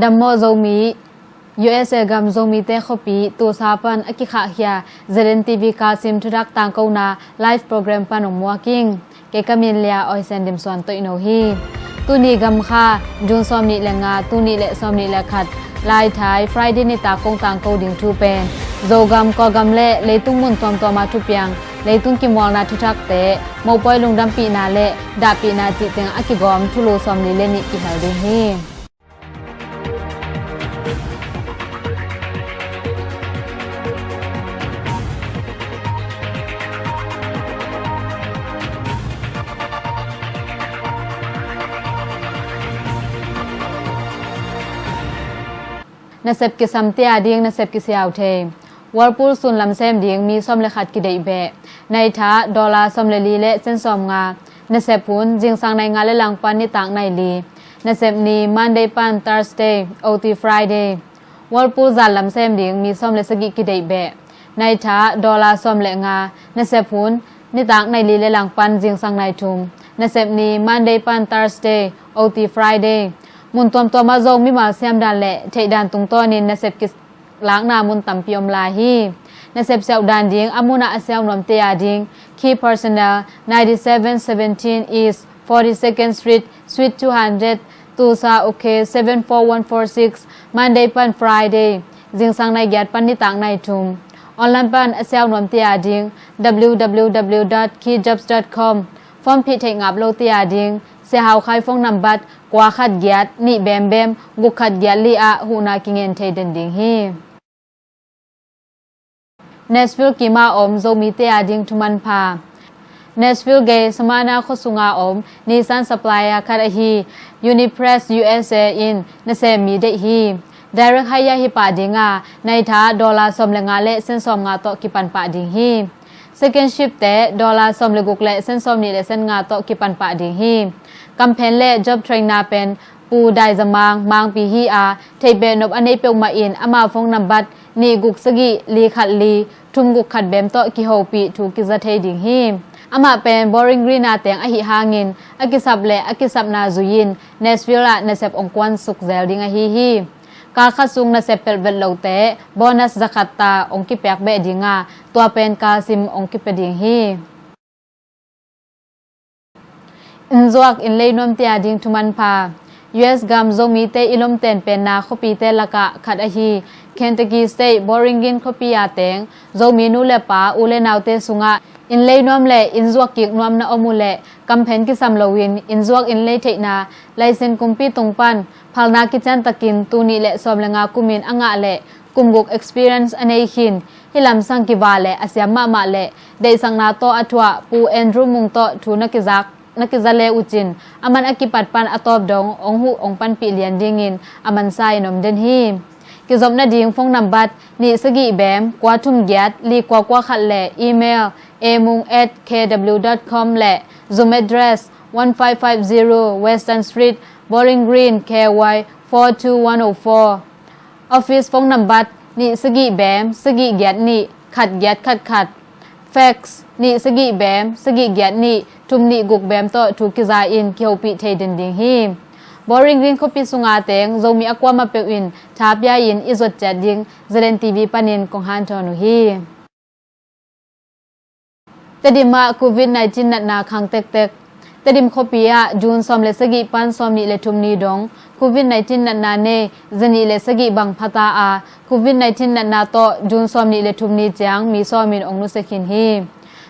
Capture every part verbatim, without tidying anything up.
Dammawh Zomi, U S A gam Zomite khuapi Tulsa pan a kikhahkhia Z N T V Kasim thuthak tangkona live program pan hong muak ing. Kei ka min Lia Oisen Dim Suan Toihno hi. Tuni gam kha, June sawmnih le nga, tul nih le sawmnih le khat, Laithai, Friday nitak kong tangko ding thu pen Zogam, Kawlgam le leitung mun tuamtuama thupiang, leitung kimualna thuthakte, mopawi lungdampihna le dahpihna cih teng a kigawm thulu sawmli le nih kihel ding hi. Nasep kisamte a ding nasep kisiau thei. Whirlpool sun lamsem ding mi sawm le khat kideih beh. Naitha dollar sawm le li le sen sawm nga. Nasep hun zingsang nai nga le langpan nitak nai li. Nasep ni Monday pan Thursday, O T Friday. Whirlpool zan lamsem ding mi sawm le sagih kideih beh. Naitha dollar sawm le nga. Nasep hun nitak nai li le langpan zingsang nai thum. Nasep ni Monday pan Thursday, O T Friday. Mun tuamtuama zong mimal siamdan le theihdan tungtawnin nasep ki lakna mun tampi om lai hi. Nasep siauh dan ding a munah a siau nuamte a ding Key Personnel, ninety seven seventeen East forty second Street, Suite two hundred, Tulsa, OK seven four one four six, Monday pan Friday, zingsang nai giat pan nitak nai thum. Online pan a siau nuamte a ding W W W dot key jobs dot com. Form phih theih ngap lote a ding Sia Hau Khai phone nambat kua khat giat nih bembem guk khat giat li ah huhna kingen thei den ding hi. Nashville kima om Zomite a ding thuman pha. Nashville gei Smyrna khuasunga om Nissan supplier khat ahi Unipress U S A in nasem mi deih hi. Direct hire hi pah dinga, naitha dollar sawm le nga le sen sawm nga tawh kipan pah ding hi. Second shift te dollar sawm le guk le sen sawm nih le sen nga tawh kipan pah ding hi. Kamphen le job train na pen Pu Dai Za Mang, Mangpi hi a, theih behnop a nei peuhmah in ama phone nambat nih guk sagih li khat li thum guk khat bem tawh kihopih thu kiza thei ding hi. Amah pen Bowling Green a teng ahi hangin a kisap le a kisapna zui-in Nashville ah nasep ong kuan suk zel ding ahi hi. Kal khat sung nasep pelh vet lote bonus za khat ta ong kipiak beh dinga, tua pen kal sim ong kipia ding hi. Innzuak innlei nuamte a ding thuman pha. U S gam Zomite i lomten penna khuapite lakah khat ahi Kentucky State Bowling Green khuapi a teng Zomi nu le pa, u le naute sungah innlei nuam le innzuak kik nuam na om uh leh kamphen kisam loin innzuak innlei theihna laisin kumpi tung pan phalna kiciantakin tul nih le sawm le nga kumin a ngah le kum guk experience a nei khin, hih lamsang kiva le a siam mahmah le deihsakna tawh a thuah Pu Andrew Mung tawh thu na kizak, na kiza le uh cin, a man a kipat pan a tawp dong ong huh ong panpih lian dingin a mansa in om den hi. Kizop nading phone nambat nih sagih bem kua thum giat li kua kua khat le email amung at K W dot com le Zoom address one five five zero Western Street, Bowling Green, K Y four two one oh four. Office phone nambat nih sagih bem sagih giat nih khat giat khat khat. Fax nih sagih bem sagih giat nih thum nih guk bem tawh thu kiza in kihopih thei den ding hi. Bowling Green khuapi sunga teng Zomi a kuamah peuh in tha pia in i zuat ciat ding Z N T V panin kong hanthawn uh hi. Tedim ah Covid nineteen natna khang tektek. Tedim khuapi ah June sawm le sagih pan sawm nih le thum ni dong Covid nineteen natna nei za nih le sagih bang phata a, Covid nineteen natna tawh June sawm nih le thum ni ciang mi sawm in ong nusia khin hi.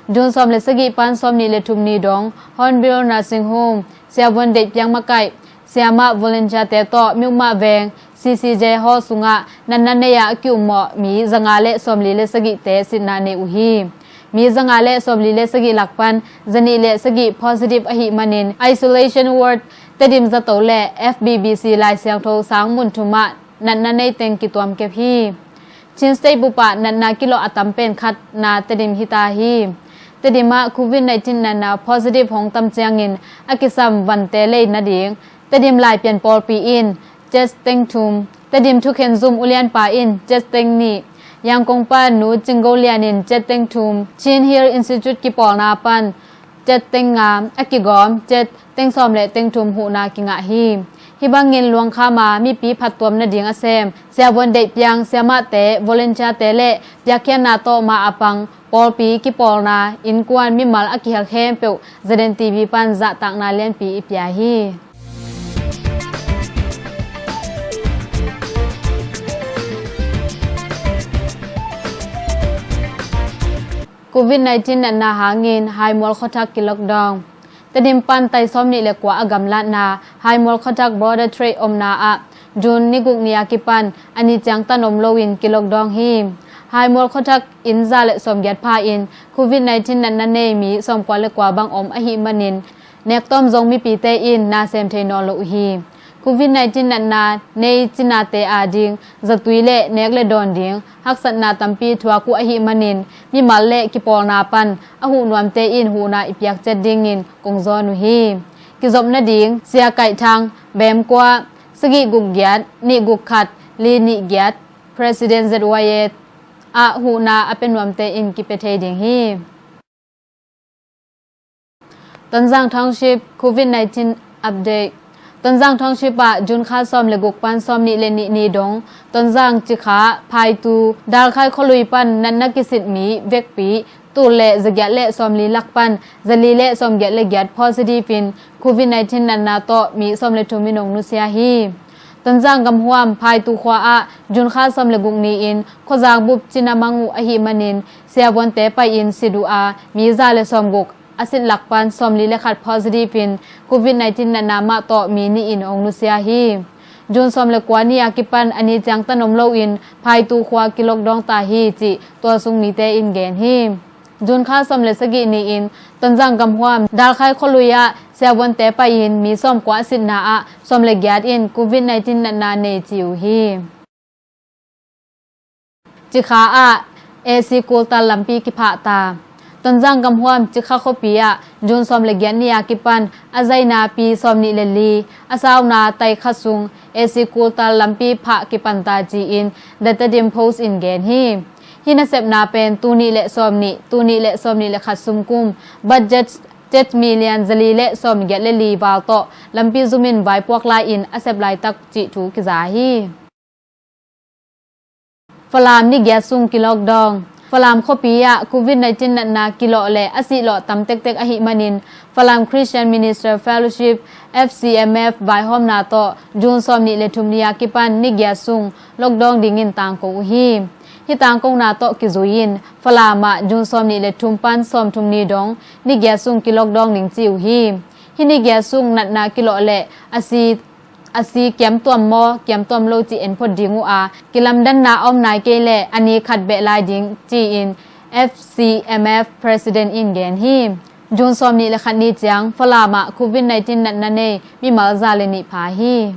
June sawm le sagih pan sawm nih le thum ni dong Hornbill Nursing Home, Siavuan Deih Piang makaih siamah volunteer-te tawh Myanmar veng C C J Hall sungah natna nei-a a ki-ummawh mi za nga le sawmli le sagihte sitna nei uh hi. Mi za nga le sawmli le sagih lak pan za nih le sagih positive ahih manin isolation ward Tedim zato le F B B C Lai Siangtho sang mun thum ah natna nei teng kituam kep hi. Chin State bup ah natna kilawh a tam pen khatna Tedim hi ta hi. Tedim ah Covid nineteen natna positive hong tam ciangin a kisam vante lei nading Tedim Laipian Pawlpi in test teng thum, Tedim Thukhen Zum Ulianpa in test teng nih, Yangon pan Nu Cinggo Lian in test teng thum, Chin Hill Institute kipawlna pan test teng nga, a kigawm test teng sawm le teng thum huhna kingah hi. Hih bangin luangkham a mipi phattuam nading a sem siavuan deihpiang siamahte, volunteerte le piakkhiatna tawh ma a pang pawlpi kipawlna innkuan mimal a kihel khempeuh Zaden T V pan zahtakna lianpi i pia hi. Covid nineteen natna hangin Haimual khuathak ki-lockdown. Tedim pan tai sawmnih le kua a gamlatna Haimual khuathak border trade omna ah June ni guk ni a kipan a ni ciang tan om loin ki-lockdown hi. Haimual khuathak inn za le sawmgiat pha in Covid nineteen natna nei mi sawmkua le kua bang om ahih manin, nektawm zong mipite in na sem thei nawn lo uh hi. Covid nineteen natna nei cinate ading zatui le nek le dawn ding haksatna tampi thuak uh ahih manin, mimal le kipawlna pan a huh nuamte in huhna i piak ciat dingin kong zawn uh hi. Kizop nading Sia Kaih Thang, Bem Kua, sagih guk giat, nih guk khat, li nih giat, President Z Y A ah huhna a pia nuamte in kipia thei ding hi. Tonzang Township Covid nineteen update. Tonzang Township ah June kha sawm le guk pan sawmnih le nih ni dong Tonzang, Cikha, Phaitu, Dalkhai khualui pan natna kisit mi vekpi tul le zagiat le sawmli lak pan zali le sawmgiat le giat positive in Covid nineteen natna tawh mi sawm le thum in hong nusia hi. Tonzang gamhuam Phaitu khua ah June kha sawm le guk ni-in khuazang bup cina mang uh ahih manin siavuante pai-in sit uh a, mi za le sawmguk a sit lak pan sawmli le khat positive in Covid nineteen natna mah tawh mi nih in hong nusia hi. June sawm le kua ni a kipan a ni ciang tan om loin Phaitu khua ki-lockdown ta hi cih tualsung mite in gen hi. June kha sawm le sagih ni-in Tonzang gamhuam Dalkhai khualui ah siavuante pai-in mi sawmkua a sitna ah sawm le giat in Covid nineteen natna nei ci uh hi. Cikha ah A C kultal lampi kiphah ta. Tonzang gamhuam Cikha khuapi ah June sawm le giat ni a kipan a zaina pi sawmnih le li a sauna tai khat sung A C kultal lampi phah kipan ta ci-in The Tedim Post in gen hi. Hih nasepna pen tul nih le sawmnih, tul nih le sawmnih le khat sum kum budget tet million zali le sawmgiat le li val tawh lampi zumin vaipuak lai-in a sep laitak cih thu kiza hi. Falam ni giat sung ki-lockdown. Falam khuapi ah Covid nineteen natna kilawh le a sihlawh tam tektek ahih manin Falam Christian Minister Fellowship, F C M F, vaihawmna tawh June sawmnih le thum ni a kipan ni giat sung lockdown dingin tangko uh hi. Hih tangkona tawh kizui-in Falam ah June sawmnih le thum pan sawmthum ni dong ni giat sung ki-lockdown ding ci uh hi. Hih ni giat sung natna kilawh le a si a si kiamtuam maw, kiamtuam lo cih en phot ding uh a, kilamdanna a om nai kei leh a ni khat beh lai ding ci-in F C M F President in gen hi. June sawmnih le khat ni ciang Falam ah Covid nineteen natna nei mimal za le nih pha hi.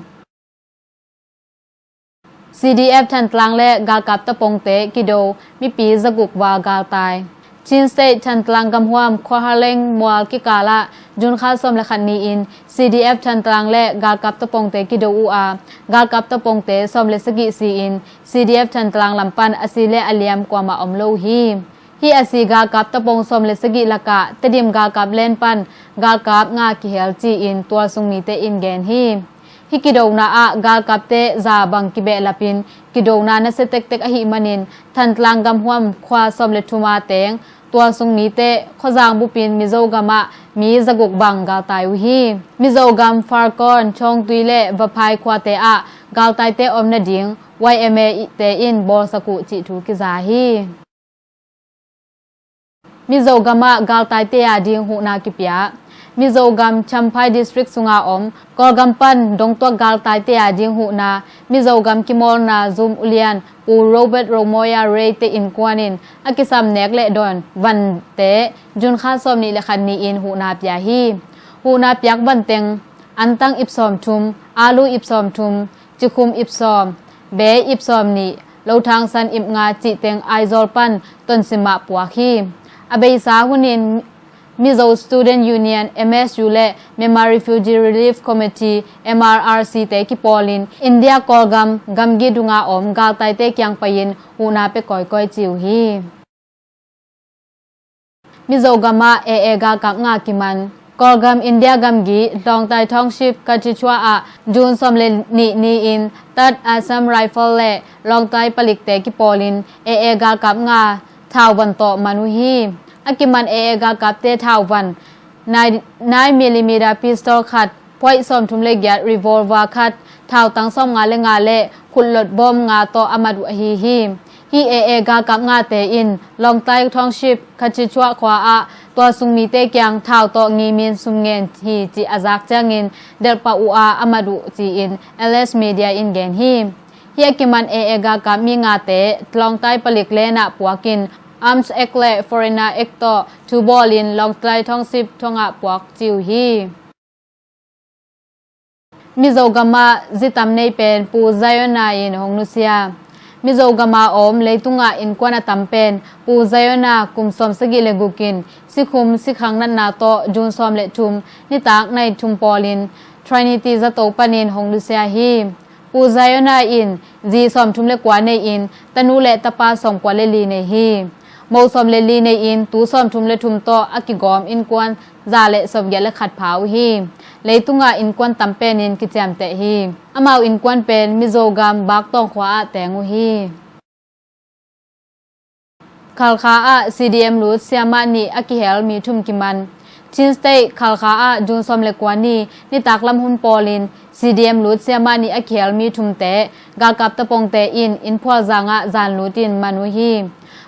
C D F Thantlang le galkap tapongte kido, mipi zaguk val galtai. Chin State Thantlang gamhuam Khuahaleng mual kikal ah June kha sawm le khat ni-in C D F Thantlang le galkap tapongte kido uh a, galkap tapongte sawm le sagih si-in C D F Thantlang lam pan a si le a liam kuamah om lo uh hi. Hih a si galkap tapong sawm le sagih lakah Tedim galkap len pan galkap nga kihel ci-in tualsung mite in gen hi. Hih kidona ah galkapte za bang kibehlapin kidona nasia tektek ahih manin Thantlang gamhuam khua sawm le thum a teng tualsung mite khuazang bupin Mizo gamah mi zaguk bang galtai uh hi. Mizo gam Farkawn, Chawngtui le Vaphai khuate ah galtaite om nading Y M A te in bawlsak uh cih thu kiza hi. Mizo gamah galtaite a ding huhna kipia. Mizo gam Champhai District sunga om Kawlgam pan dongtuak galtaite a ding huhna Mizo gam kimawlna zum ulian Pu Robert Romoya Rei te innkuan in a kisam nek le dawn vante June kha sawmnih le khat ni-in huhna pia hi. Huhna piak vanteng antang ip sawmthum, alu ip sawmthum, cikhum ip sawm, be ip sawmnih, lothangsan ip nga cihteng Aizawl pan tonsimah puak hi. A beisa hunin Mizo Student Union, M S U, le Myanmar Refugee Relief Committee, M R R C, te kipawlin India Kawlgam gamgi dunga om galtaite kiang pai-in huhna pia kawikawi ci uh hi. Mizo gamah A A galkap nga kiman. Kawlgam India gamgi Lawngtlai Township Kachhichwa ah June sawm le nih ni-in Third Assam Rifle le Lawngtlai palikte kipawlin A A galkap nga thauvan tawh man uh hi. A kiman A A galkapte thauvan nine, nine millimeter pistol khat, point sawmthum le giat revolver khat, thautang sawmnga le nga le khutlot bom nga tawh a mat uh ahi hi. Hih A A galkap ngate in Lawngtlai Township Kachhichwa khua ah tualsung mite kiang thau tawh ngimin sum ngen hi cih a zak ciangin delhpah uh a a mat uh ci-in L S Media in gen hi. Hih a kiman A A galkap mi ngate Lawngtlai palik lenah puakin Arms Act le Foreigner Act tawh thu bawlin Lawngtlai Township thongah puak ci uh hi. Mizo gamah zi tam nei pen Pu Ziona in hong nusia. Mizo gama om leitungah innkuan a tam pen Pu Ziona kum sawmsagih le gukin sikhum sikhang natna tawh June sawm le thum nitak nai thum pawlin Trinity zato panin hong nusia hi. Pu Ziona in zi sawmthum le kua nei-in tanu le tapa sawmkua le li nei hi. Mo sawm le li nei-in tu sawmthum le thum tawh a kigawm innkuan za le sawmgiat le khat pha uh hi. Leitungah innkuan tam penin kiciamteh hi. Amau innkuan pen Mizo gam Baktawng khua ah teng uh hi. Khalkha ah C D M lut siamah nih a kihel mi thum kiman. Chin State Khalkha ah June sawm le kua ni nitak lam hun pawlin C D M lut siamah nih a kihel mi thumte galkap tapongte in innphual zangah zan lutin man uh hi.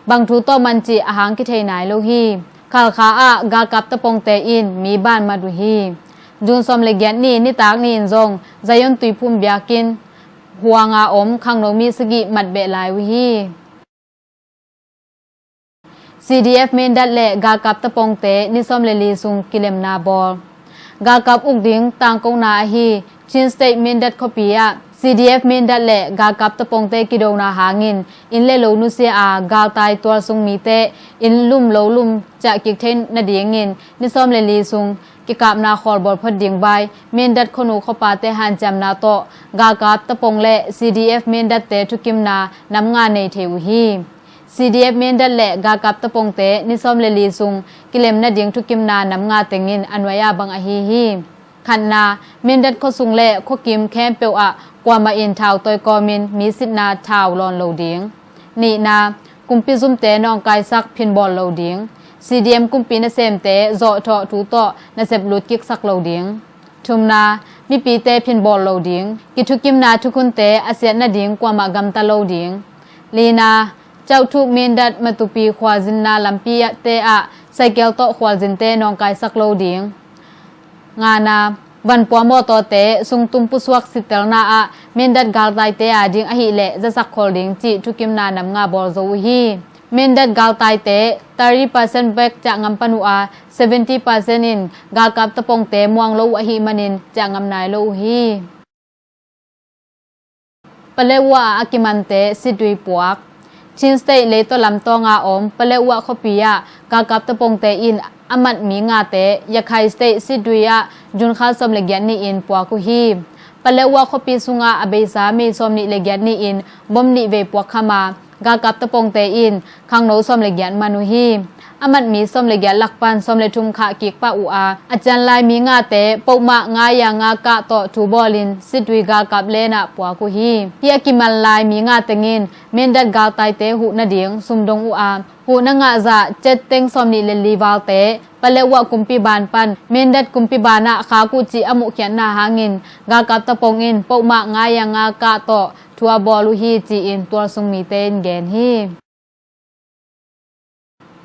Bang thu tawh man cih a hang kithei nai lo hi. Khalkha ah galkap tapongte in mi ban mat uh hi. June sawm le giat ni nitak ni-in zong Zion tuiphum biakinn huanga om khangno mi sagih mat beh lai uh hi. C D F Mindat le galkap tapongte ni sawm le li sung kilemna bawl. Galkap uk ding tangkona ahi Chin State Mindat khuapi ah C D F Mindat le galkap tapongte kidona hangin inn le lo nusia a galtai tualsung mite inn lum lo lum ciah kik thei nadingin ni sawm le li sung kikapna khawlbawl phot ding vai Mindat khuanu khuapate hanciamna tawh galkap tapong le C D F Mindatte thukimna nam nga nei thei uh hi. C D F Mindat le galkap tapongte ni sawm le li sung kilem nading thukimna nam nga tengin a nuai-a bang ahi hi. Khatna, Mindat khuasung le khuakim khempeuh ah kuamah in thau tawi kawmin mi sitna thau lawn lo ding. Nihna, kumpi zumte nawngkaisak phinbawl lo ding. C D M kumpi nasemte zawhthawh thu tawh nasep lutkiksak lo ding. Thumna, mipite phinbawl lo ding. Kithukimna thukhunte a siat nading kuamah gamta lo ding. Lina, Chauthuk Mindat Matupi khualzinna lampi te ah cycle tawh khualzinte nawngkaisak lo ding. Ngana, vanpua mawtawte sungtum pusuak sittelna ah Mindat galtaite a ding ahileh zasak khol ding cih thukimna nam nga bawl zo uh hi. Mindat galtaite thirty percent bek ciah ngam pan uh a, seventy percent in galkap tapongte muang lo uh ahih manin ciah ngam nai lo uh hi. Paletwa ah a kimante situi puak. Chin State leitaw lamtawnga om Paletwa khuapi ah galkap tapongte in a mat mi ngate Yakhai State situi ah June kha sawm le giat ni-in puak uh hi. Paletwa khuapi sungah a beisa May sawm nih le giat ni-in bom nih vei puak kham a, galkap tapongte in khangno sawm le giat man uh hi. A mat mi sawm le giat lak pan sawm le thum khah kik pah uh a, a cian lai mi ngate pohmah nga ya nga kah tawh thu bawlin situi galkap lenah puak uh hi. Hih a kiman lai mi nga tengin Mindat galtaite huh nading sumdong uh a, huhna ngah zah cetteng sawm nih le li valte Paletwa kumpi ban pan Mindat kumpi banah khak uh cih a muhkhiatna hangin galkap tapong in pohmah nga ya nga kah tawh thu a bawl uh hi ci-in tualsung mite in gen hi.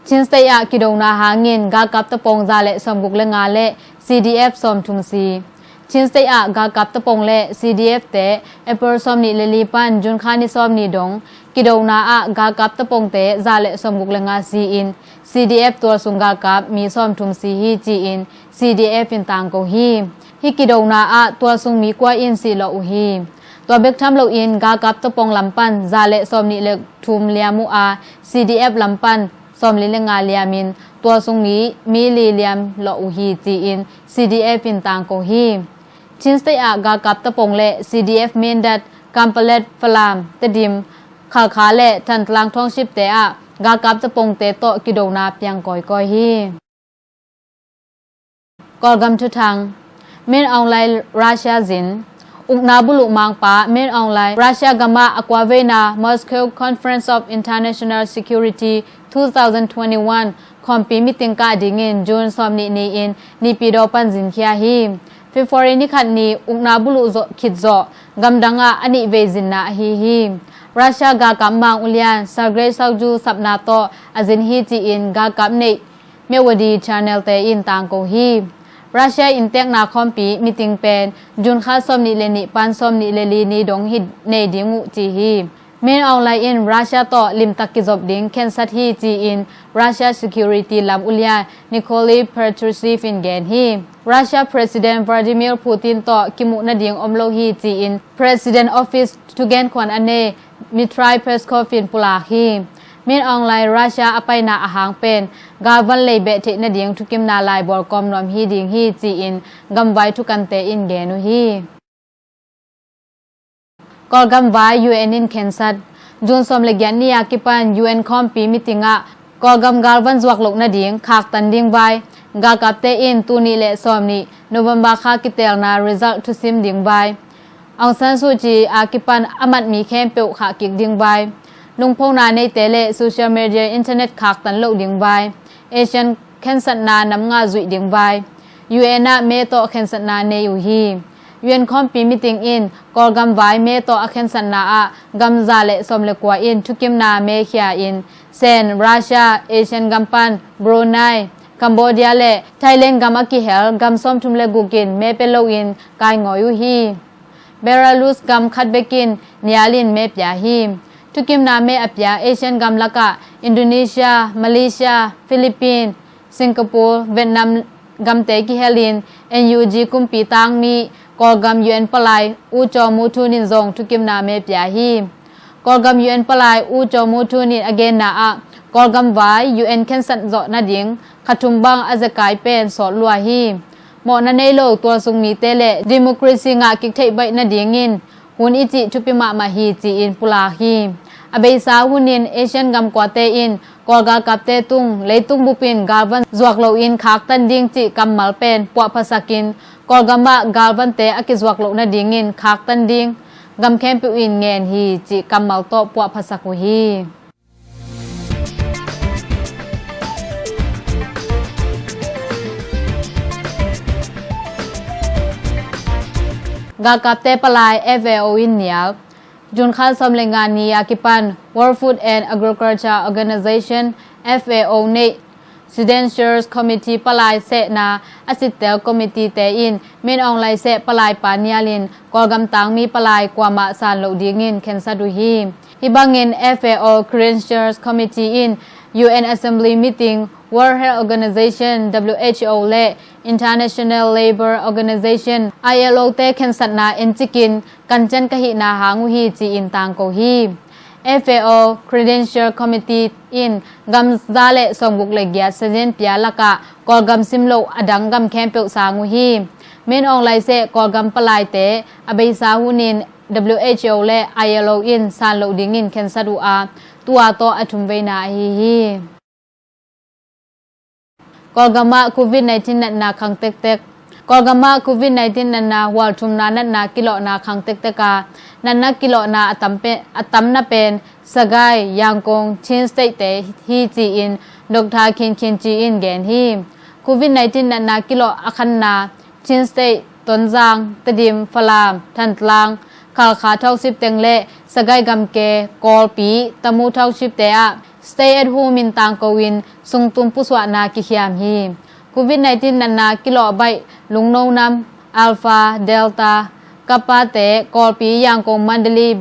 Chin State ah kidona hangin galkap tapong za le sawmguk le nga le C D F sawmthum si. Chin State ah galkap tapong le C D F te April sawm nih le li pan June kha ni sawm nih dong kidona ah galkap tapongte za le sawmguk le nga si-in C D F tualsung galkap mi sawmthum si hi ci-in C D F in tangko hi. Hih kidona ah tualsung mi kua in sih lawh uh hi. Tua bek tham loin galkap tapong lam pan za le sawm nih le thum liam uh a, C D F lam pan sawm li le nga liamin tualsung mi mi li liam lawh uh hi ci-in C D F in tangko hi. Chin State ah galkap tapong le C D F Mindat, Kanpetlet, Falam, Tedim, Khalkha le Thantlang Township te ah galkap tapongte tawh kidona piang kawikawi hi. Kawlgam thuthang. Min Aung Hlaing Russia zin. Ukna buluh mangpa Min Aung Hlaing Russia gamah a kuaveina Moscow Conference of International Security two thousand twenty-one khawmpi meeting kah dingin June sawmnih ni-in Naypyidaw pan zinkhia hi. February ni khat ni ukna buluh zawh khit zawh gamdangah a nih vei zinna ahi hi. Russia galkap mang ulian Sergei Shoigu sapna tawh a zin hi ci-in galkap neih Myawaddy channel te in tangko hi. Russia inntekna khawmpi meeting pen June kha sawmnih le nih pan sawmnih le li ni dong hi nei ding uh ci hi. Min Aung Hlaing in Russia tawh limtak kizop ding khensat hi ci-in Russia security lam ulian Nikolai Patrushev in gen hi. Russia President Vladimir Putin tawh kimuh nading om lo hi ci-in President Office thugen khuan a nei Dmitry Peskov in pulak hi. Min Aung Hlaing Russia a paina ahang pen galvan lei beh theih nading thukimna laibawl kawm nuam hi ding hi ci-in gamvai thukante in gen uh hi. Kawlgam vai U N in khensat. June sawm le giat ni a kipan U N khawmpi meeting ah Kawlgam galvan zuak loh nading khaktan ding vai. Galkapte in tul nih le sawmnih November kha kitelna result thusim ding vai. Aung San Suu Kyi a kipan a mat mi khempeuh khah kik ding vai. Lungphona neite le social media internet khaktan loh ding vai. Asian khensatna nam nga zuih ding vai. U N ah me tawh khensatna nei uh hi. U N khawmpi meeting in Kawlgam vai me tawh a khensatna ah gam za le sawm le kua in thukimna me khia in Sen, Russia, Asian gam pan Brunei, Cambodia le Thailand gam a kihel gam sawmthum le guk in me pia loin kaingawi uh hi. Belarus gam khat bek in nial in me pia hi. Thukimna me a pia Asian gam lakah Indonesia, Malaysia, Philippines, Singapore, Vietnam gamte kihel in N U G kumpi tangmi Kawlgam U N palai U Kyaw Moe Tun in zong thukimna me pia hi. Kawlgam U N palai U Kyaw Moe Tun in a genna ah Kawlgam vai U N khensat zawh nading kha thum bang a zekai pen sawt lua hi. Mawhna nei lo tualsung mite le democracy ngah kik theih baih nadingin hun i cih thupi mahmah hi ci-in pulak hi. A beisa hunin Asian gam kuate in Kawl galkapte tung leitung bupin galvan zuak loin khaktan ding cih kammal pen puahphasakin Kawlgamah galvante a kizuak loh nadingin khaktan ding gam khempeuh in ngen hi cih kammal tawh puahphasak uh hi. Galkapte palai F A O in nial. June kha sawm le nga ni a kipan World Food and Agriculture Organization, F A O neih Credentials Committee palai sehna a sittel committee te in Min Aung Hlaing seh palai pa nialin Kawlgam tangmi palai kuamah san loh dingin khensat uh hi. Hih bangin F A O Credentials Committee in U N Assembly meeting, World Health Organization, W H O le International Labour Organization, I L O te khensatna encikin kancian ka hihna hang uh hi ci-in tangko hi. F A O Credential Committee in gam za le sawmguk le giat sazian pia lakah Kawlgam simloh a dang gam khempeuh sang uh hi. Min Aung Hlaing seh Kawlgam palaite a beisa hunin W H O le I L O in san loh dingin khensat uh a, tua tawh a thum veina ahi hi. Kawlgamah Covid nineteen natna khang tektek. Kawlgamah Covid nineteen natna hual thumna natna kilawhna khang tektek a, natna kilawhna a tam pe-, a tamna pen Sagaing, Yangon, Chin State te hi ci-in Doctor Khin Khin Chi in gen hi. Covid nineteen natna kilawh a khanna Chin State, Tonzang, Tedim, Falam, Thantlang, Khalkha township teng le Sagaing gamke, Kawlpi, Tamu township te ah stay at home in tangko in sungtum pusuahna kikhiam hi. Covid nineteen natna kilawh baih lungno nam Alpha, Delta, Kappa te Kawlpi, Yangon, Mandalay,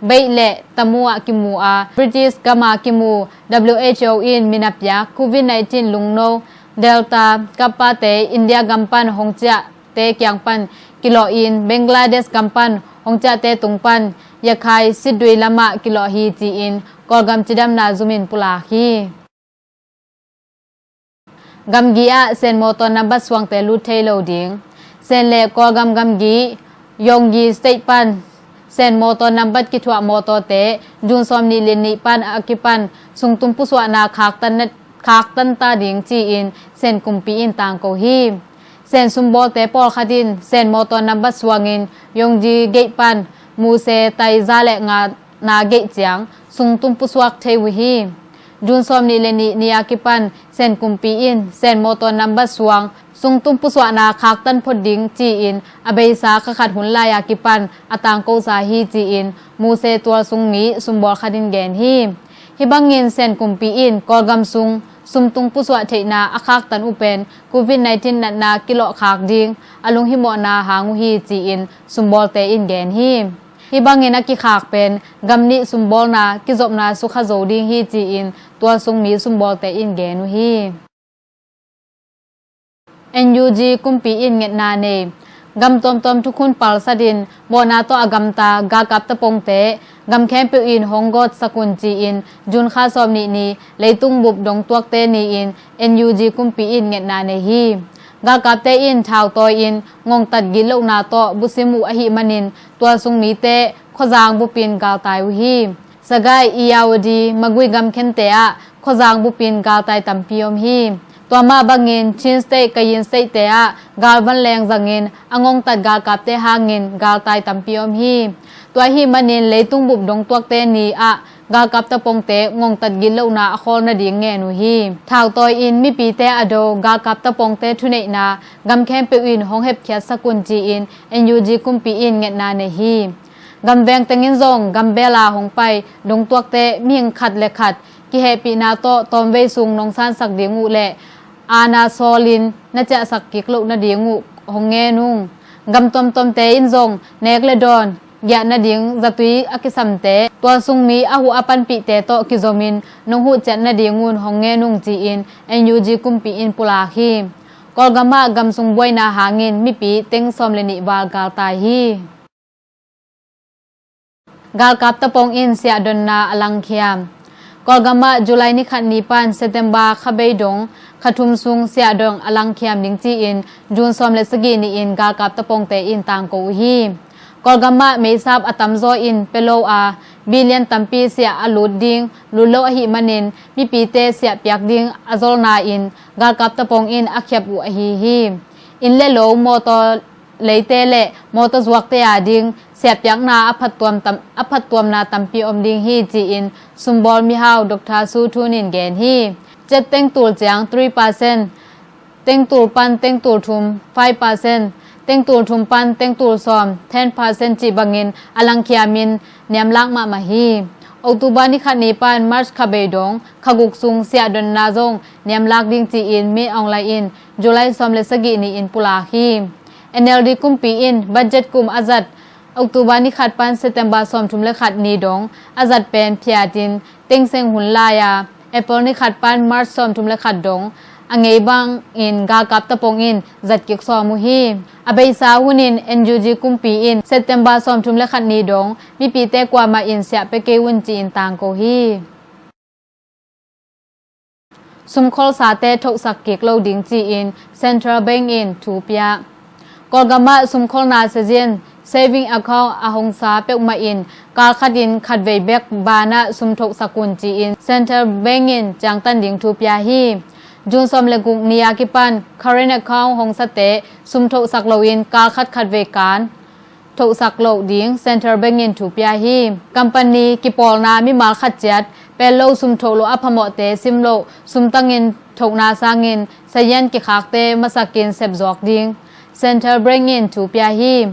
Beih le Tamu ah kimu a, British gam a kimu W H O in min a piak Covid nineteen lungno Delta Kappa te India gam pan hong ciahte kiang pan kilawh in Bangladesh gam pan hong ciahte tung pan Yakhai Sidui lamah kilawh hi ci-in Kawlgam cidamna zumin pulak hi. Gamgi ah Sen mawtaw nambat suangte lut thei lo ding. Sen le Kawlgam gamgi, Yawnggi State pan Sen mawtaw nambat kithuah mawtawte June sawmnih le nih pan a kipan sungtum pusuahna khaktan na, khaktan ta ding ci-in Sen kumpi in tangko hi. Sen sumbawlte pawlkhat in Sen mawtaw nambat suangin Yongji gate pan Muse tai za le nga na gate ciang sungtum pusuak thei uh hi. June sawm nih le nih ni a kipan Sen kumpi in Sen mawtaw nambat suang sungtum pusuahna khaktan phot ding ci-in a beisa kha khat hun lai a kipan a tangkosa hi ci-in Muse tualsung mi sumbawl khat in gen hi. Hih bangin Sen kumpi in Kawlgam sung sumtung pusuah theihna a khaktan uh pen covid nineteen natna kilawhkhak ding a lunghimawhna hang uh hi ci-in sumbawlte in gen hi. Hih bangin a kikhak pen gam nih sumbawlna kizopna sukha zo ding hi ci-in tualsung mi sumbawlte in gen uh hi. N U G kumpi in ngetna nei. Gam tuamtuam thukhun palsat in mawhna tawh a gamta galkap tapongte gam khempeuh in hong gawtsak un ci-in June kha sawm nih ni leitung bup dongtuakte ni-in N U G kumpi in ngetna nei hi. Galkapte in thautawi in ngongtat gitlohna tawh busim uh ahih manin tualsung mite khuazang bupin galtai uh hi. Sagai, Iyawadi, Magui gam khente ah khuazang bupin galtai tampi om hi. Tua mah bangin Chin State, Kayin State te ah galvan leng zangin a ngongtat galkapte hangin galtai tampi om hi. Tua ahih manin leitung bup dongtuakte ni ah galkap tapongte ngongtat gitlohna a khawl nading ngen uh hi. Thautawi in mipite a do galkap tapongte thuneihna gam khempeuh in hong hepkhiatsak un ci-in N U G kumpi in ngetna nei hi. Gamveng tengin zong gambela hong pai dongtuakte mihing khat le khat kihehpihna tawh tawmvei sung nong sansak ding uh le aana sawlin na ciahsak kik loh nading uh hong ngen ung. Gam tuamtuamte in zong nek le dawn giah nading zatui a kisamte tualsung mi a huh a panpihte tawh kizomin nong huh ciat nading un hong ngen ung ci-in N U G kumpi in pulak hi. Kawlgam ah gam sung buaina hangin mipi teng sawm le nih val galtai hi. Galkap tapong in siahdonna a langkhiam. Kawlgam ah July ni khat ni pan September kha bei dong kha thum sung siahdon a langkhiam ding ci-in June sawm le sagih ni-in galkap tapongte in tangko uh hi. Kawlgam ah meisap a tamzaw in pia lo a, billion tampi siah a lut ding lut lo ahih manin mipite siah piak ding a zolna in galkap tapong in a khiap uh ahi hi. Inn le lo, mawtaw leite le mawtaw zuakte a ding siahpiakna a phattuam tam, a phattuamna tampi om ding hi ci-in sumbawl mihau Doctor Su Thun in gen hi. Cet tengtul ciang three percent, tengtul pan tengtul thum five percent, tengtul thum pan tengtul sawm ten percent cih bangin a langkhiamin niamlak mahmah hi. October ni khat ni pan March kha bei dong kha guk sung siahdonna zong niamlak ding ci-in Min Aung Hlaing in July sawm le sagih ni-in pulak hi. N L D kumpi in budget kum a zat October ni khat pan September sawmthum le khat ni dong a zat pen phiatin tengseng hun lai-a April ni khat pan March sawmthum le khat dong a ngei bangin galkap tapong in zat kik sawm uh hi. A beisa hunin N U G kumpi in September sawmthum le khat ni dong mipite kuamah in siah pia kei un ci-in tangko hi. Sumkholsate thohsak kik lo ding ci-in Central Bank in thu pia. Kawlgam ah sumkholna sazian saving account a hongsa peuhmah in kalkhat in khatvei bek banah sum thohsak un ci-in Central Bank in ciangtan ding thu pia hi. June sawm le guk ni a kipan current account hongsate sum thohsak loin kalkhat khatvei kan thohsak loh ding Central Bank in thu pia hi. Company kipawlna mimal khat ciat pel lo sum thoh loh a phamawhte sim loh sumtangin thohna sangin sazian kikhakte masakin sepzawk ding Central Bank in thu pia hi.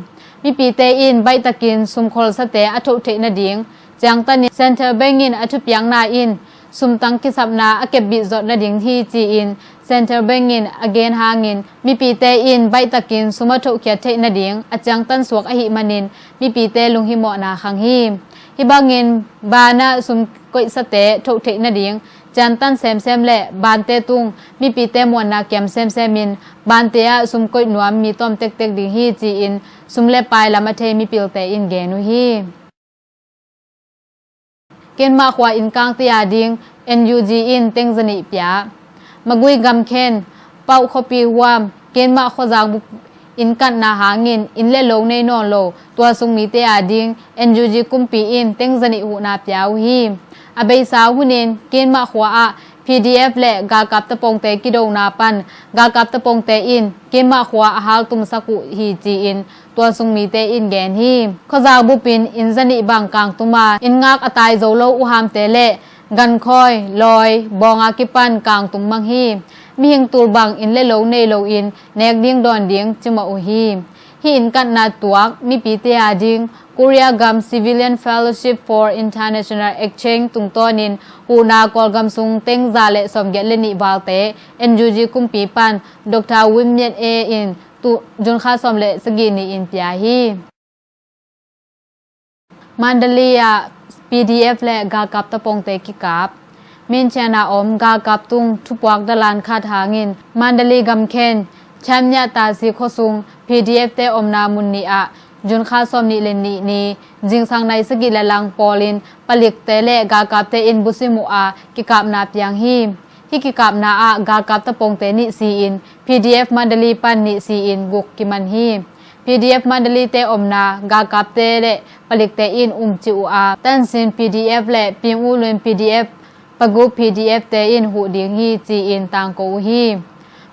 Mipite in baihtakin sumkholsate a thoh theih nading ciangtanin Central Bank in a thupiakna in sumtang kisapna a kepbit zawh nading hi ci-in Central Bank in a gen hangin mipite in baihtakin sum a thohkhiat theih nading a ciangtan suak ahih manin mipite lunghimawhna khang hi. Hih bangin banah sum koihsate thoh theih nading ciangtan semsem le bante tung mipite muanna kiam semsem in bante ah sum koih nuam mi tawm tektek ding hi ci-in sum le pai lam a thei mipilte in gen uh hi. Kenmah khua innkangte a ding N U G in teng zanih pia. Magui gamkhen Pauh khuapi huam Kenmah khuazang bup innkatna hangin inn le lo nei nawn lo tualsung mite a ding N U G kumpi in teng zanih huhna pia uh hi. A beisa hunin Kenmah khua ah P D F le galkap tapongte kidona pan galkap tapongte in keimah khua a haltumsak uh hi ci-in tualsung mite in gen hi. Khuazau bupin inn zanih bang kangtum a, inn ngak a tai zo lo uhamte le gankhawi, lawi, bawng a kipan kangtum mang hi. Mihing tul bang inn le lo nei loin nek ding dawn ding cimawh uh hi. Hih inn katna tuak mipite a ding Korea gam Civilian Fellowship for International Exchange tungtawnin huhna Kawlgam sung teng za le sawmgiat le nih valte N U G kumpi pan Doctor Win Myat A in tu June kha sawm le sagih ni-in pia hi. Mandalay ah P D F le galkap tapongte kikap. Minchian a om galkap tung thupuak dalan khat hangin Mandalay gamkhen Chamnya Tasi khuasung P D F te omna mun nih ah June kha sawm nih le nih ni zingsang nai sagih le lang pawlin palikte le galkapte in busim uh a kikapna piang hi. Hih kikapna ah galkap tapongte nih si-in P D F Mandalay pan nih si-in guk kiman hi. P D F Mandalay te omna galkapte le palikte in umcih uh a, tansin P D F le Ping U Lwin P D F, Pagu P D F te in huh ding hi ci-in tangko uh hi.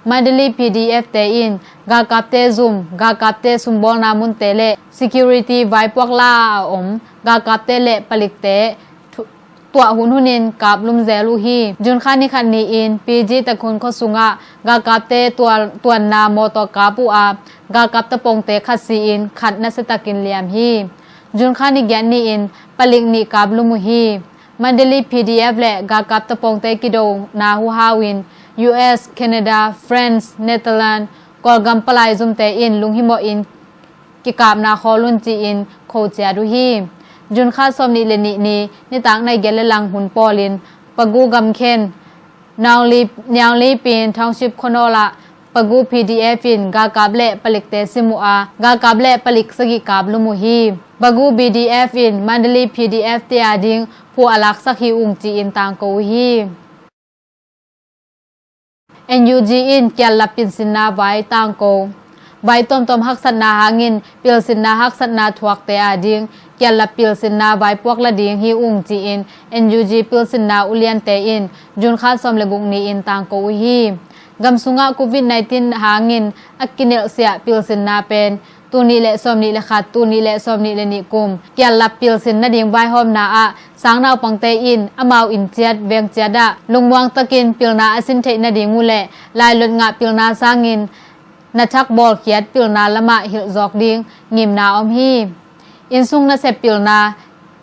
Mandalay P D F te in galkapte zum, galkapte sumbawlna munte le security vaipuak la a om galkapte le palikte tuah hunhunin kaplum zel uh hi. June kha ni khat ni-in P G Takhun khuasungah galkapte tuanna mawtaw kap uh a, galkap tapongte khat si-in khat nasiatakin liam hi. June kha ni giat ni-in palik nih kaplum uh hi. Mandalay P D F le galkap tapongte kidona huhau in U S, Canada, France, Netherlands, Kawlgam palai zumte in lunghimawhin kikapna khawl un ci-in kho ciat uh hi. June kha sawm nih le nih ni nitak nai giat le lang hun pawlin Pagu gamkhen Niaulipin Township khuanawl ah Pagu P D F in galkap le palikte sim uh a, galkap le palik sagih kaplum uh hi. Pagu P D F in Mandalay P D F te a ding phu a laksak hi ung ci-in tangko uh hi. N U G in kiallap pilsinna vai tangko. Vai tuamtuam haksatna hangin pilsinna haksatna thuakte a ding kiallap pilsinna vai puak la ding hi ung ci-in N U G pilsinna uliante in June kha sawm le guk ni-in tangko uh hi. Gam sungah Covid nineteen hangin a kinelhsiah pilsinna pen tul nih le sawm nih le khat, tul nih le sawm nih le nih kum kiallap pilsin nading vaihawmna ah sang naupangte in amau inn ciat veng ciat ah lungmuang takin pilna a sin theih nading uh le lailot ngah pilna sangin na thak bawlkhiat pilna lamah hilh zawk ding ngimna om hi. Innsung nasep pilna,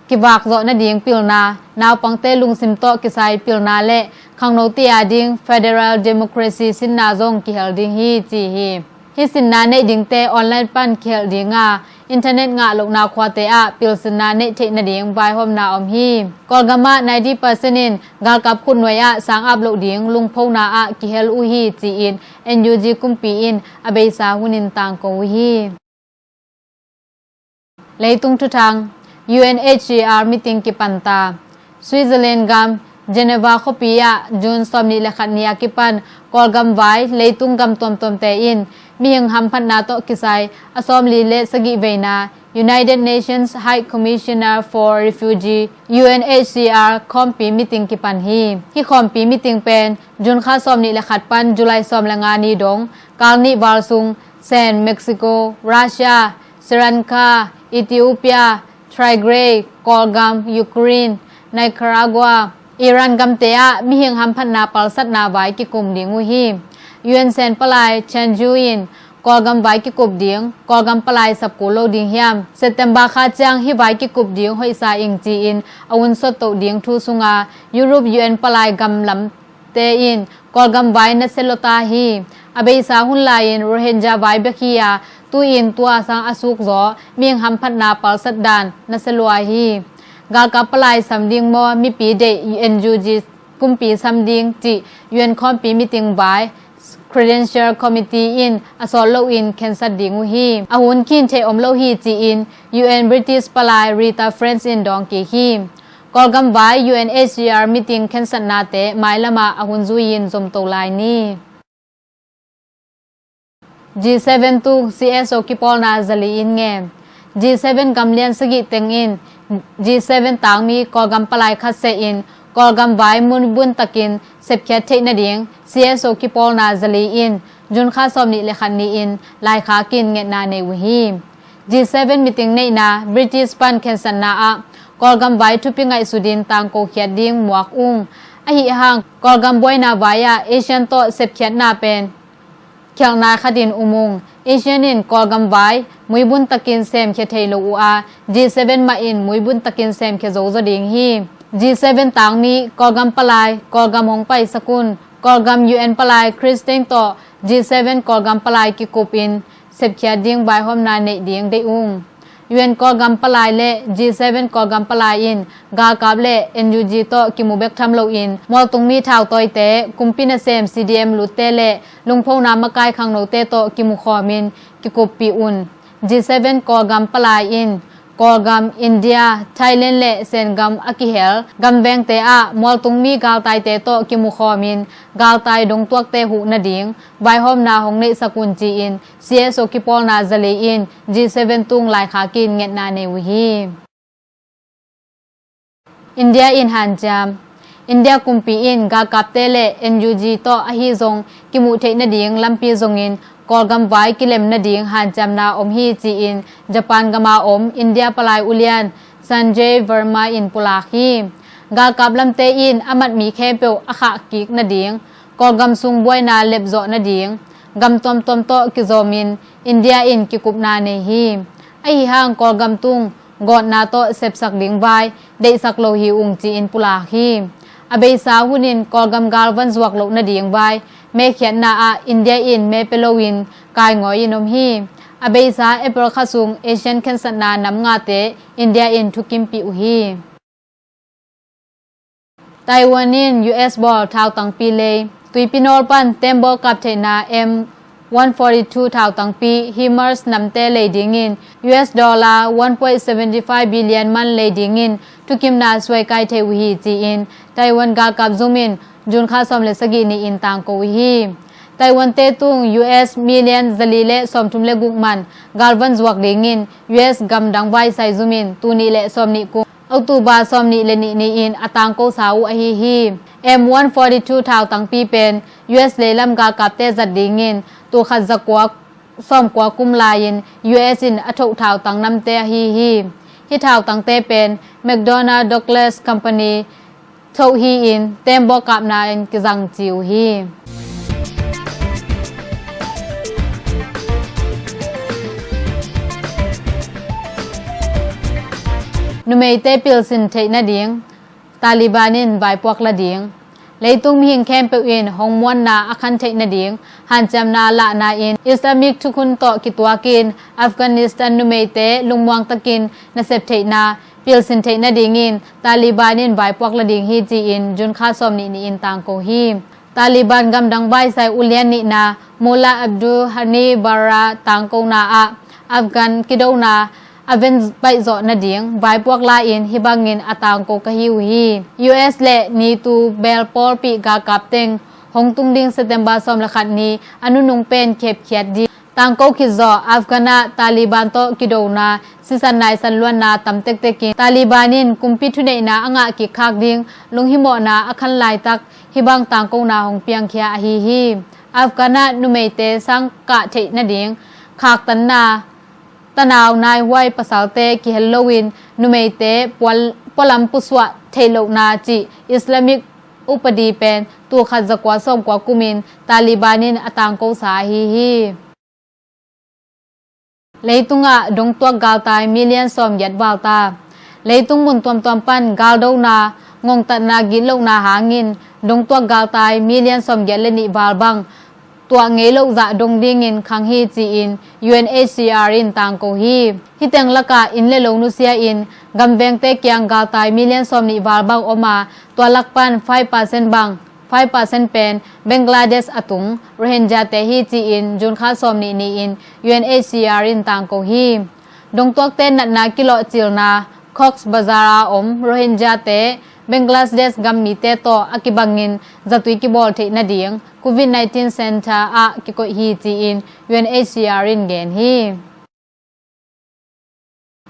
kivak zawh nading pilna, naupangte lungsim tawh kisai pilna le khangnote a ding federal democracy sinna zong kihel ding hi ci hi. Hih sinna neih dingte online pan kihel ding a, internet ngah lohna khuate ah pilsinna neih theih nading vaihawmna om hi. Kawlgam ah ninety percent in galkap khutnuai ah sang ap loh ding lungphona ah kihel uh hi ci-in N U G kumpi in a beisa hunin tangko uh hi. Leitung thuthang, U N H C R meeting kipanta. Switzerland gam Geneva khuapi ah June sawm nih le khat ni a kipan Kawlgam vai leitung gam tuamtuamte in mihing hamphatna tawh kisai a sawmli le sagih veina United Nations High Commissioner for Refugee, U N H C R khawmpi meeting kipan hi. Hih khawmpi meeting pen June kha sawm nih le khat pan July sawm le nga ni dong kal nih val sung Sen, Mexico, Russia, Sri Lanka, Ethiopia, Tigray, Kawlgam, Ukraine, Nicaragua, Iran gamte ah mihing hamphatna palsatna vai kikum ding uh hi. U N Sen palai Chan Ju in Kawlgam vai kikup ding, Kawlgam palai sapkul lo ding hiam, September kha ciang hih vai kikup ding hoihsa ing ci-in a hun sottoh ding thu sunga Europe U N palai gam lam te in Kawlgam vai nasia lua ta hi. A beisa hun lai-in Rohingya vai bek hi a, tu-in tua sang a sukzaw mihing hamphatna palsat dan nasia lua hi. Galkap palai sam ding maw, mipi deih N U G kumpi sam ding cih U N khawmpi meeting vai Credential Committee in a sawt loin khensat ding uh hi. A hun khin theih om lo hi ci-in U N British palai Rita French in dawng kik hi. Kawlgam vai U N H C R meeting khensatnate mailamah a hun zui-in zomto lai ni. G seven tung C S O kipawlna zali in nge. G seven gamlian sagih teng in G seven tangmi Kawlgam palai khat seh in Kawlgam vai muibun takin sepkhiat theih nading C S O kipawlna zali in June kha sawmnih le khat ni-in laikhakin ngetna nei uh hi. G seven meeting neihna British pan khensatna ah Kawlgam vai thupi ngaihsutin tangko khiat ding muak ung. Ahi hang Kawlgam buaina vai ah ASEAN tawh sepkhiatna pen khialh nai khatin um ung. ASEAN in Kawlgam vai muibun takin semkhia thei lo uh a, G seven mah in muibun takin semkhia zozo ding hi. G seven tangmi Kawlgam palai Kawlgam hong paisak un. Kawlgam U N palai Christian tawh G seven Kawlgam palai kikupin sepkhiat ding vaihawmna neih ding deih ung. U N Kawlgam palai le G seven Kawlgam palai in galkap le N U G tawh kimu bek tham loin mualtungmi thautawite, kumpi nasem C D M lutte le lungphona makai khangnote tawh kimukhawmin kikuppih un. G seven Kawlgam palai in Kawlgam, India, Thailand le Sengam a kihel gamvengte ah mualtungmi galtaite tawh kimukhawmin galtai dongtuakte huh nading vaihawmna hong neihsak un ci-in C S O kipawlna zali in G seven tung laikhakin ngetna nei uh hi. India in hanciam. India kumpi in galkapte le N U G tawh ahi zong kimuh theih nading lampi zongin Kawlgam vai kilem nading hanciamna om hi ci-in Japan gama om India palai ulian Sanjay Verma in pulak hi. Galkap lamte in a matmi khempeuh a khahkik nading, Kawlgam sung buaina lepzawh nading gam tuamtuam tawh kizawmin India in kikupna nei hi. Ahi hang Kawlgam tung gawtna tawh sepsak ding vai deihsak lo hi ung ci-in pulak hi. A beisa hunin Kawlgam galvan zuak loh nading vai mekhiatna ah India in me pia loin kaingawi in om hi. A beisa April kha sung ASEAN khensatna nam ngate India in thukimpih uh hi. Taiwan in U S bawl thautangpi lei. Tuipi nawl pan tembaw kap theihna M one forty-two thautangpi HIMARS namte lei dingin U S dollar one point seven five billion man lei dingin thukimna suaikai thei uh hi ci-in Taiwan galkap zum in June kha sawm le sagih ni-in tangko uh hi. Taiwan te tung U S million zali le sawmthum le guk man galvan zuak dingin U S gamdang vaisai zum in tul nih le sawmnih kum October sawmnih le nih ni-in a tangko sa uh ahi hi. M one forty-two thautangpi pen U S leilam galkapte zat dingin tul khat zakua sawmkua kum lai-in U S in a thoh thautang namte ahi hi. Hih thautangte pen McDonnell Douglas Company thoh hi-in tembaw kapna in kizang ci uh hi. Numeite pilsin theih nading Taliban in vaipuak la ding. Leitung mihing khempeuh in hong muanna a khan theih nading hanciamna lahna in Islamic thukhun tawh kituakin Afghanistan numeite lungmuang takin nasep theihna pilsin theih nadingin Taliban in vaipuak la ding hi ci-in June kha sawmnih ni-in tangko hi. Taliban gamdang vaisai ulian nihna Mullah Abdul Ghani Bara tangkona ah Afghan kidona a ven baihzawh nading vaipuak la-in hih bangin a tangko ka hi uh hi. U S le NATO bel pawlpih galkap teng hong tung ding September sawm le khat ni a nunung pen khepkhiat ding tangko khit zawh Afghan ah Taliban tawh kidona sisan naisan luanna tam tektekin Taliban in kumpi thuneihna a ngah kik khak ding lunghimawhna a khan laitak hih bang tangkona hong piangkhia ahi hi. Afghan ah numeite sang kah theih nading khaktanna tanau naihuai pasalte kihel loin numeite pual-, pualam pusuah theih lohna cih Islamic upadi pen tul khat zakua sawmkua kumin Taliban in a tangko sa ahi hi. Leitungah dongtuak galtai million sawmgiat valta. Leitung mun tuamtuam pan galdona ngongtatna gitlohna hangin dongtuak galtai million sawmgiat le nih val bang tuah ngei loh zah dong dingin khang hi ci-in U N H C R in tangko hi. Hih teng lakah inn le lo nusia-in gamvengte kiang galtai million sawmnih val bang om a, tua lak pan five percent bang five percent pen Bangladesh a tung Rohingya te hi ci-in June kha sawmnih ni-in U N H C R in tangko hi. Dongtuakte natna kilawhcilna Cox Bazar a om Rohingya te Bangladesh gammite tawh a kibangin zatui kibawl theih nading covid nineteen center ah kikoih hi ci-in U N H C R in gen hi.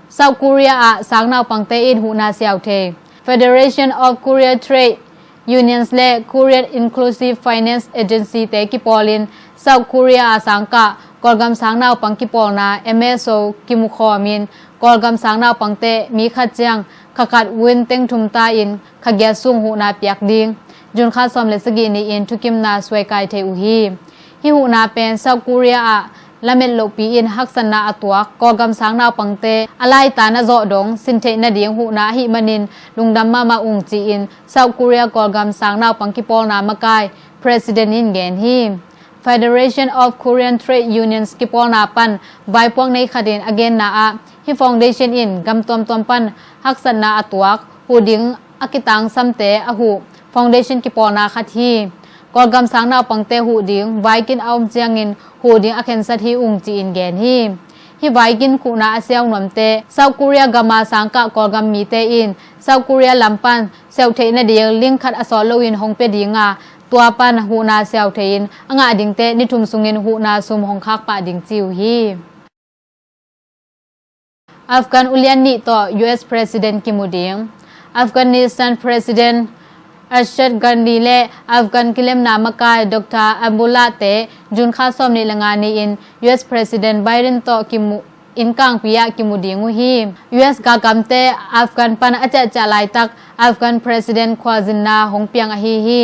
South Korea ah sang naupangte in huhna siau thei. Federation of Korea Trade Unions le Korea Inclusive Finance Agency te kipawlin South Korea a sangkah Kawlgam sang naupang kipawlna M S O kimukhawmin Kawlgam sang naupangte mi khat ciang kha khat win teng thum ta in kha giat sung huhna piak ding June kha sawm le sagih ni-in thukimna suaikai thei uh hi. Hih huhna pen South Korea ah lamet lohpi in haksatna a tuak Kawlgam sang naupangte a laitan a zawh dong sin theih nading huhna ahih manin lungdam mahmah ung ci-in South Korea Kawlgam sang naupang kipawlna makai President in gen hi. Federation of Korean Trade Unions kipawlna pan vaipuak nei khat in a genna ah hih foundation in gam tuamtuam pan haksatna a tuak huh ding a kitangsamte a huh foundation kipawlna khat hi. Kawlgam sang naupangte huh ding vaikin a om ciangin huh ding a khensat hi ung ci-in gen hi. Hih vaikin khuhna a siau nuamte South Korea gama sangkah Kawlgam mite in South Korea lam pan siau theih nading link khat a sawt loin hong pia dinga tua pan huhna siau thei-in a ngah dingte ni thum sungin huhna sum hong khak pah ding ci uh hi. Afghan ulian nih tawh U S President kimu ding. Afghanistan President Ashraf Ghani le Afghan kilemna makai Doctor Abdullah te June kha sawm nih le nga ni-in U S President Biden tawh kimu, innkangpi ah kimu ding uh hi. U S galkapte Afghan pan a ciahciah laitak Afghan President khualzinna hong piang ahi hi.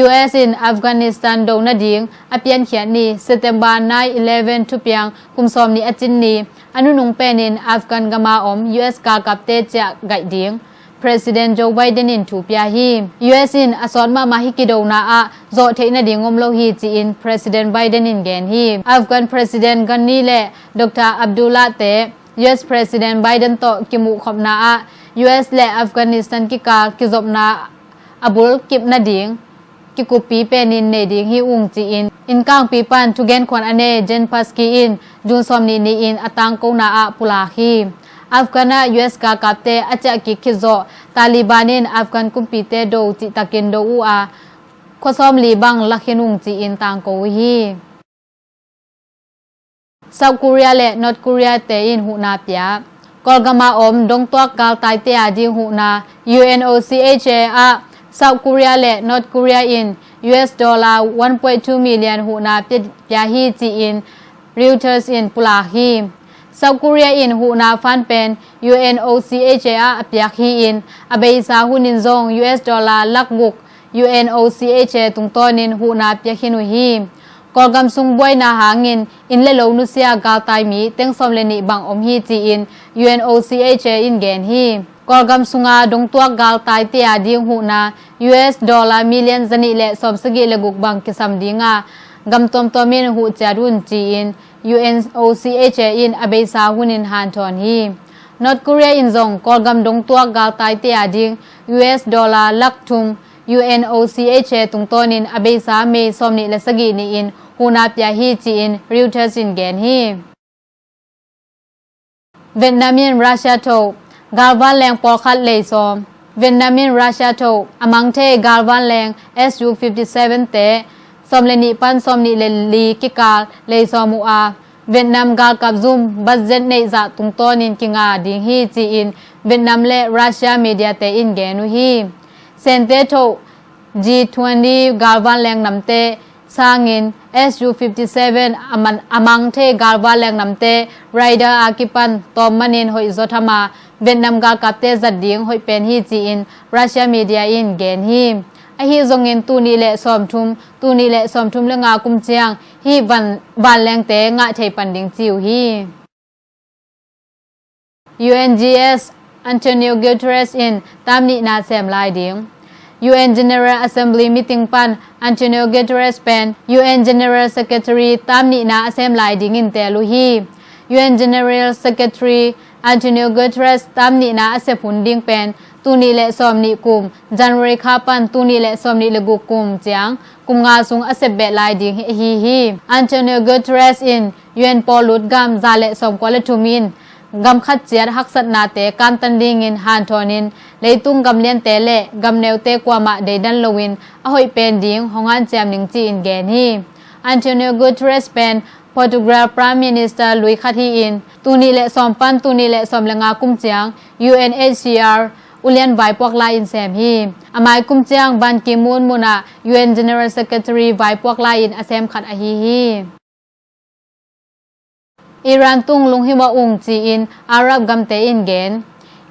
U S in Afghanistan do nading a piankhiat ni September nine eleven thupiang kum sawm nih a cin ni a nunung penin Afghan gama om U S galkapte ciah gaih ding President Joe Biden in thu pia hi. U S in a sawt mahmah hih kidona ah zawh theih nading om lo hi ci-in President Biden in gen hi. Afghan President Ghani le Doctor Abdullah te U S President Biden tawh kimuhkhopna ah U S le Afghanistan kikal kizopna a bul kip nading kikuppi penin nei ding hi ung ci-in innkangpi pan thugenkhuan a nei Jen Psaki in June sawm nih ni-in a tangkona ah pulak hi. Afghan ah U S galkapte a ciah kik khit zawh Taliban in Afghan kumpite do cihtakin do uh a khua sawm li bang lak khin ung ci-in tangko uh hi. South Korea le North Korea te in huhna pia. Kawlgama om dongtuak galtaite a ding huhna U N O C H A ah South Korea le North Korea in U S dollar one point two million huhna pia, pia hi ci-in Reuters in pulak hi. South Korea in huhna fund pen U N O C H A ah a piak hi-in a beisa hunin zong U S dollar lak guk U N O C H A tungtawnin huhna piak khin uh hi. Kawlgam sung buaina hangin inn le lo nusia galtai mi teng sawm le nih bang om hi ci-in U N O C H A in gen hi. Kawlgam sunga dongtuak galtaite a ding huhna U S dollar million zanih le sawmsagih le guk bang kisam dinga gam tuamtuamin huh ciat un ci-in U N O C H A in a beisa hunin hanthawn hi. North Korea in zong Kawlgam dongtuak galtaite a ding U S dollar lak thum U N O C H A tungtawnin a beisa May sawm nih le sagih ni-in huhna pia hi ci-in Reuters in gen hi. Vietnam in Russia tho galvanleng pawlkhat lei sawm. Vietnam in Russia tho a mang thei galvanleng S U fifty seven te sawm le nih pan sawm nih le li kikal lei sawm uh a, Vietnam galkap zum budget neih zah tungtawnin kinga ding hi ci-in Vietnam le Russia media te in gen uh hi. Sente tho G twenty galvanleng namte sangin S U fifty seven a mang thei galvanleng namte radar a kipan tawm manin hoih zaw tham a, Vietnam galkapte zat ding hoih pen hi ci-in Russia media in gen hi. Ahi zongin tul nih le sawmthum, tul nih le sawmthum le nga kum ciang hih van, vanlengte ngah thei pan ding ci uh hi. U N G S Antonio Guterres in tam nihna sem lai ding. U N General Assembly meeting pan Antonio Guterres pen U N General Secretary tam nihna a sem lai dingin teel uh hi. U N General Secretary Antonio Guterres tam nihna a sep hun ding pen tul nih le sawm nih kum January kha pan tul nih le sawm nih le guk kum ciang kum nga sung a sep beh lai ding hi, ahi hi. Antonio Guterres in U N pawlut gam za le sawmkua le thum in gam khat ciat haksatnate kantan dingin hanthawnin leitung gamliante le gamneute kuamah deidan loin a hoih pen ding hong hanciam ning ci-in gen hi. Antonio Guterres pen Portugal Prime Minister lui khat hi-in tul nih le sawm pan tul nih le sawm le nga kum ciang U N H C R ulian vaipuak lai-in sem hi. A mai kum ciang Ban Ki-moon munah U N General Secretary vaipuak lai-in a sem khat ahi hi. Iran tung lunghimawh ung ci-in Arab gamte in gen.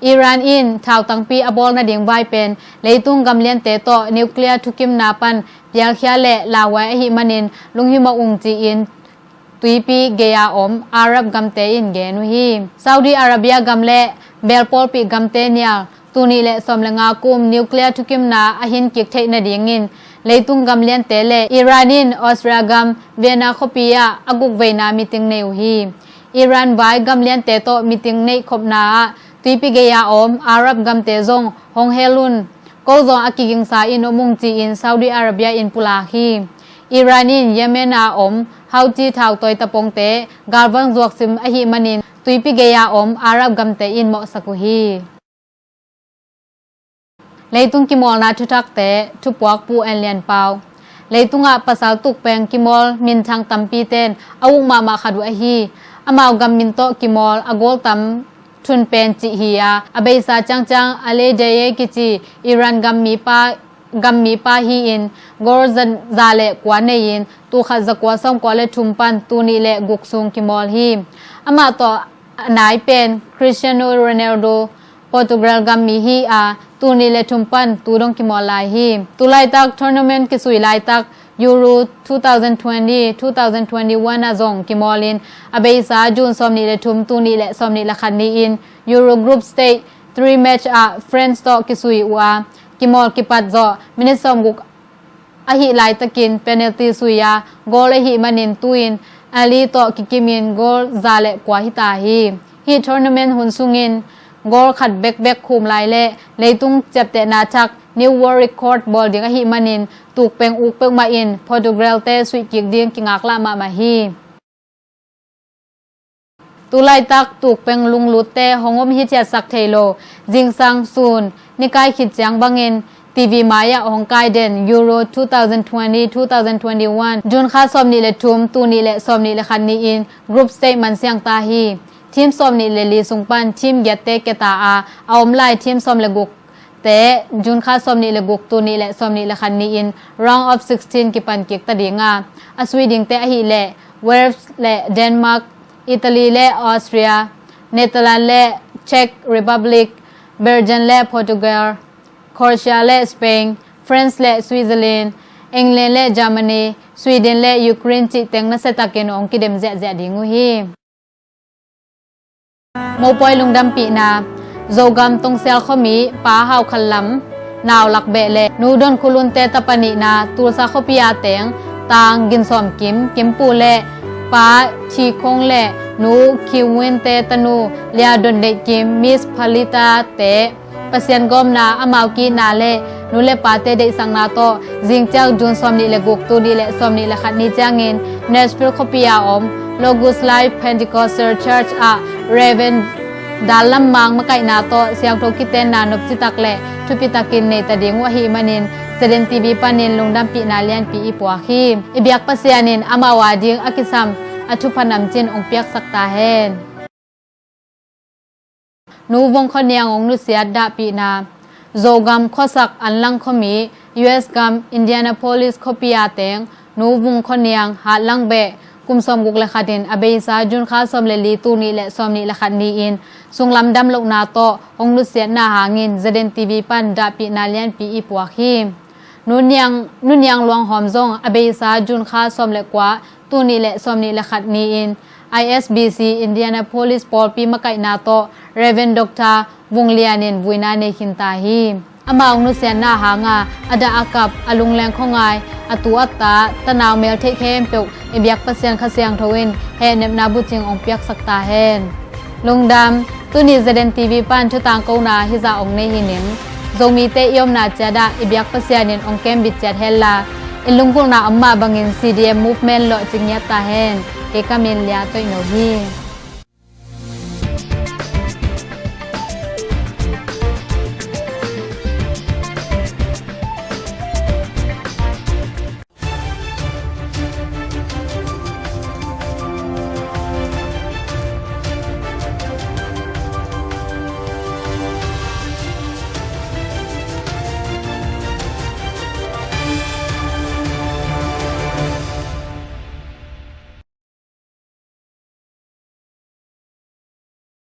Iran in thau tangpi a bawl nading vai pen leitung gamliante tawh nuclear thukimna pan pialkhia le lauhuai ahih manin lunghimawh ung ci-in tuipi gei-a om Arab gamte in gen uh hi. Saudi Arabia gam le bel pawlpi gamte nial tul nih le sawm le nga kum nuclear thukimna a hin kik theih nadingin leitung gamliante le Iran in Austria gam Vienna khuapi ah a gukveina meeting nei uh hi. Iran vai gamliante tawh meeting neih khopna ah tuipi gei-a om Arab gamte zong hong hel un, ko zong a kigingsa in om ung ci-in Saudi Arabia in pulak hi. Iran in Yemen a om Houthi thautawi tapongte galvang zuaksim ahih manin tuipi gei-a om Arab gamte in mawhsak uh hi. Leitung kimawlna thuthakte thupuak Pu En Lian Pau. Leitungah pasal tukpeng kimawl minthang tampite in a uk mahmah khat uh ahi. Amau gam min tawh kimawl a gawl tam thun pen cih hi a, a beisa ciangciang Ali Daei kici Iran gammipa, gammipa hi-in gold za, za le kua nei-in tul khat za kua sawm kua le thum pan tul nih le guk sung kimawl hi. Amah tawh a nai pen Cristiano Ronaldo, Portugal gammi hi a, tul nih le thum pan tu dong kimawl lai hi. Tu laitak tournament kisui laitak Euro two thousand twenty, two thousand twenty-one ah zong kimawlin a beisa June sawm nih le thum, tul nih le sawm nih le khat ni-in Euro Group Stage three match ah France tawh kisui uh a, kimawl kipat zawh minit sawm guk ahih laitakin penalty sui a goal ahih manin tu-in Ali tawh kikimin goal za le kua hita hi. Hih tournament hun sungin goal khat bekbek khum lai le leitung ciaptehna thak new world record bawl ding ahih manin tukpeng uk peuhmah in Portugal te suih kik ding kingaklah mahmah hi. Tu laitak tukpeng lunglutte hong om hithiatsak thei lo, zingsang sun nikai khit ciang bangin T V mai-ah hong kai den Euro two thousand twenty, two thousand twenty-one, June kha sawm nih le thum, tul nih le sawm nih le khat ni-in group stage mansiang ta hi. Team sawm nih le li sung pan team giatte kiata a, a om lai team sawm le guk te June kha sawm nih le guk, tul nih le sawm nih le khat ni-in round of sixteen kipan kik ta ding a, a sui dingte ahih leh Wales le Denmark, Italy le Austria, Netherlands le Czech Republic, Belgium le Portugal, Croatia le Spain, France le Switzerland, England le Germany, Sweden le Ukraine cih teng nasiatakin hong kidem ziahziah ding uh hi. Mopawi lungdampihna. Zogam Tongsial khuami Pa Hau Khan Lam, Nau Lak Beh le Nu Don Khulunte tapa nihna Tulsa khuapi a teng Tang Gin Sawm Kim, Kim Pu le Pa Thi Khong le Nu Khi Win te tanu Lia Don Deih Kim, Miss Phalita te Pasian gawmna, amau kihna le nu le pate deihsakna tawh zingciang June sawm nih le guk, tul nih le sawm nih le khat ni ciangin Nashville khuapi a om Logos Life Pentecostal Church ah Reverend Dal Lam Mang makaihna tawh siangtho kitenna nopcitak le thupitakin neita ding uh ahih manin Zeden T V panin lungdampihna lianpi i puak hi. I biak Pasian in amau a ding a kisam a thupha namcin hong piaksak ta hen. Nu Vung Khua Niang hong nusiat dahpihna. Zogam khuasak Anlang khuami U S gam Indianapolis khuapi a teng Nu Vung Khua Niang Hatlang Beh, kum sawm guk le khat in a beisa June kha sawm le li, tul nih le sawm nih le khat ni-in sunglam damlohna tawh hong nusiatna hangin Zeden T V pan dahpihna lianpi i puak hi. Nu Niang, Nu Niang Luang Hawm zong a beisa June kha sawm le kua, tul nih le sawm nih le khat ni-in I S B C Indianapolis pawlpi makaihna tawh Reverend Doctor Vung Lian in vuina nei khin ta hi. Amau nusiatna hanga a dah a kap, a lungleng khuangai, a tu a ta, tanau mel theih khempeuh i biak Pasian Kha Siangtho in hehnepna bucing hong piaksak ta hen. Lungdam. Tuni Zeden T V pan thutangkona hizah hong nei hi ning. Zomite i omna ciatah i biak Pasian in hong kembit ciat henla, i lunggulhna om mah bangin C D M movement lawhcing ngiat ta hen. Kei ka min Lia Toih No hi.